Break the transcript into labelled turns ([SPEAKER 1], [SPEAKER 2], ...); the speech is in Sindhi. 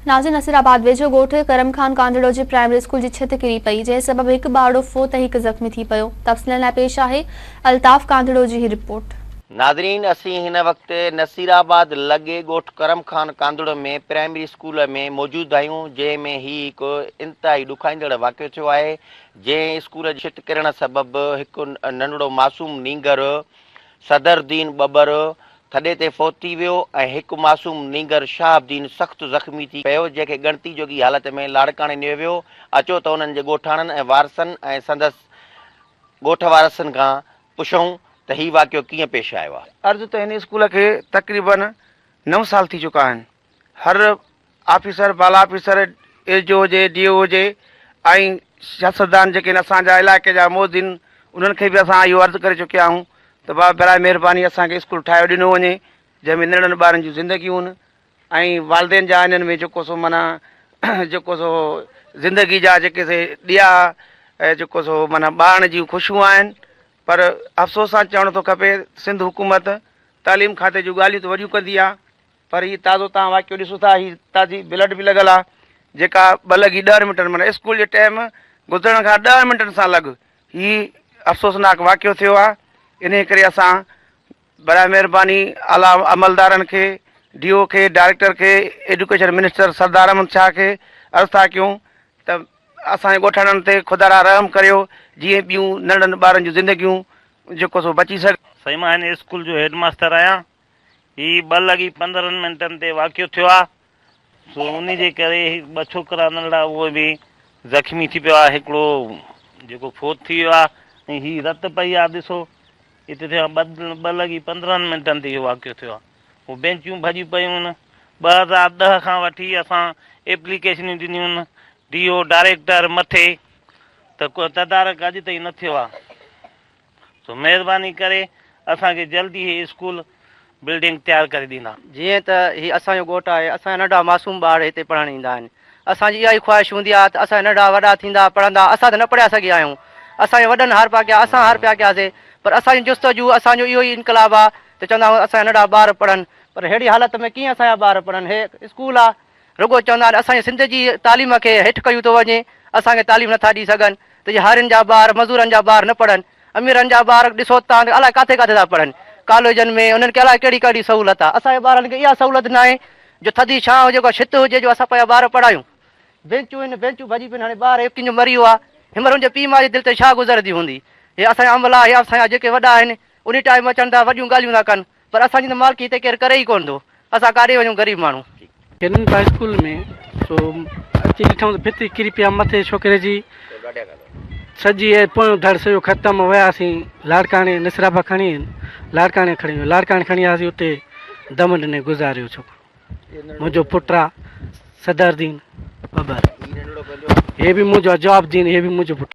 [SPEAKER 1] ناظرين نصيرآباد ويجهو ڳوٺ ڪرم خان ڪانڌڙو جي پرائمري اسڪول جي ڇت ڪري پئي جنهن سبب هڪ ٻارڙو فوت ۽ هڪ زخمي ٿي پيو تفصيلن لاء پيش آهي الطاف ڪانڌڙو جي هي رپورٽ.
[SPEAKER 2] ناظرين اسين هن وقت نصيرآباد لڳي ڳوٺ ڪرم خان ڪانڌڙو ۾ پرائمري اسڪول ۾ موجود آهيون جنهن ۾ هي هڪ انتهائي ڏکائيندڙ واقعو ٿيو آهي جنهن اسڪول جي ڇت ڪرڻ سبب هڪ ننڍڙو معصوم نينگر صدر الدين ٻٻر ٿڏي تي فوت ٿي ويو ۽ هڪ معصوم نينگر شهاب الدين سخت زخمي ٿي پيو جنهن کي ڳڻتي جوڳي حالت ۾ لاڙڪاڻي نيو ويو اچو ته انهن جي ڳوٺاڻن ۽ وارثن ۽ سندس ڳوٺ وارثن کان پڇون ته هي واقعو ڪيئن پيش آيو آهي.
[SPEAKER 3] عرض ته هن اسڪول کي تقريبن نو سال ٿي چڪا آهن هر آفيسر بالا آفيسر ايس ڊي او هجي ڊي او هجي ۽ سياستدان جيڪي آهن اسان جا علائقي جا موذين انهن کي به اسان اهو عرض ڪري چڪيا آهيون ته بابا براء مهرباني اسان کي اسڪول ٺاهيو ڏنو وڃي جنهن ۾ ننڍڙن ٻارن جون زندگيون آهن ۽ والدين جا انهن ۾ جيڪو سو معنيٰ جيڪو سو زندگي جا جيڪي سي ڏيئا ۽ جيڪو سو معنيٰ ٻارڻ جون خوشيون آهن پر افسوس سان چوڻ ٿو کپي سنڌ حڪومت تعليم کاتي جون ڳالهيون ته وڏيون ڪندي آهي پر هي تازو توهان واقعو ڏسو ٿا هي تازي بلڊ به لڳل آ جيڪا ٻه لڳي ڏهن منٽن معنيٰ اسڪول جي ٽيم گذرڻ کان ڏهن منٽن سان لڳ هي افسوسناڪ واقعو ٿيو آ انهي ڪري اسان براء مهرباني اعليٰ عملدارن کي ڊي او کي ڊائريڪٽر کي ايڊيوڪيشن منسٽر سردار احمد شاهه کي عرض ٿا ڪيون ته اسان جي ڳوٺاڻن تي خدا را رحم ڪريو جيئن ٻيون ننڍن ٻارن جون زندگيون جيڪو سو بچي سگهن.
[SPEAKER 4] سائين مان هن اسڪول جو هيڊ ماستر آهيان. هي ٻه لڳي 15 منٽن تي واقعو ٿيو آ سو انهي جي ڪري هي ٻه ڇوڪرا ننڍڙا اهي به زخمي ٿي پيا هڪڙو جيڪو فوت ٿي ويو آ ۽ هي رت پئي آ ڏسو هتي ٿيو آ ٻه لڳي 15 منٽن تي اهو واقعو ٿيو آ هو بينچون ڀڄي پيون آهن 2010 کان وٺي اسان ايپليڪيشنون ڏنيون آهن ڊي او ڊائريڪٽر مٿي ته ڪو تدارڪ اڄ تائين نه ٿيو آ. سو مهرباني ڪري اسان کي جلدي هي اسڪول بلڊنگ تيار ڪري ڏيندا.
[SPEAKER 5] جيئن ته هي اسان جو ڳوٺ آهي، اسان جا ننڍا معصوم ٻار هتي پڙهڻ ايندا آهن. اسان جي اها ئي خواهش هوندي آهي ته اسان جا ننڍا وڏا ٿيندا، پڙهندا. اسان ته نه پڙهيا سگهيا آهيون. اسان جي وڏن هارپا ڪيا، اسان هارپيا ڪياسي، پر اسان جي جستجو، اسان جو اهو ئي انقلاب آهي ته چوندا آهيون اسان جا ننڍا ٻار پڙهن. پر ههڙي حالت ۾ ڪيئن اسان جا ٻار پڙهن؟ هي اسڪول آهي، رڳو چوندا آهن اسان جي سنڌ جي تعليم کي هيٺ ڪيو ٿو وڃي، اسان کي تعليم نٿا ڏئي سگهن ته جي هارين جا ٻار، مزورن جا ٻار نه پڙهن، اميرن جا ٻار ڏسو ته تان الائي ڪاٿي ڪاٿي ٿا پڙهن، ڪاليجن ۾ انهن کي الائي ڪهڙي ڪهڙي سهولت آهي، اسان جي ٻارن کي اها سهولت ناهي جو ٿڌي ڇانء هجي ڪا ڇت هجي جو اسان پنهنجا ٻار پڙهايون. بينچون آهن، بينچون ڀڄي پيون آهن، هاڻي ٻار هڪ جو مري ويو آهي، هن مهل ان جي پيء ماء جي دل تي ڇا گذرندي هوندي، هي اسان جا عملا، هي اسان جا جيڪي وڏا آهن، انهي ٽائيم اچن ٿا وڏيون ڳالهيون ٿا ڪن. پر اسان جي ته مالڪي هتي ڪير ڪري ئي ڪونه ٿو. اسان ڪاڏي وڃون غريب ماڻهو.
[SPEAKER 6] ڪنن پيا اسڪول ۾ سو اچي ڏٺائون ته ڀت ڪري پيا مٿي ڇوڪري جي سڄي ۽ پويون ڌڙ سڄو ختم وياسين لاڙڪاڻي نصرآباد کڻي لاڙڪاڻي کڻي ويو لاڙڪاڻي کڻي آياسين اتي دم ڏني گذاريو ڇوڪرو منهنجو پٽ آ صدر الدين ٻٻر هي به منهنجو جواب دين هي به منهنجو پٽ.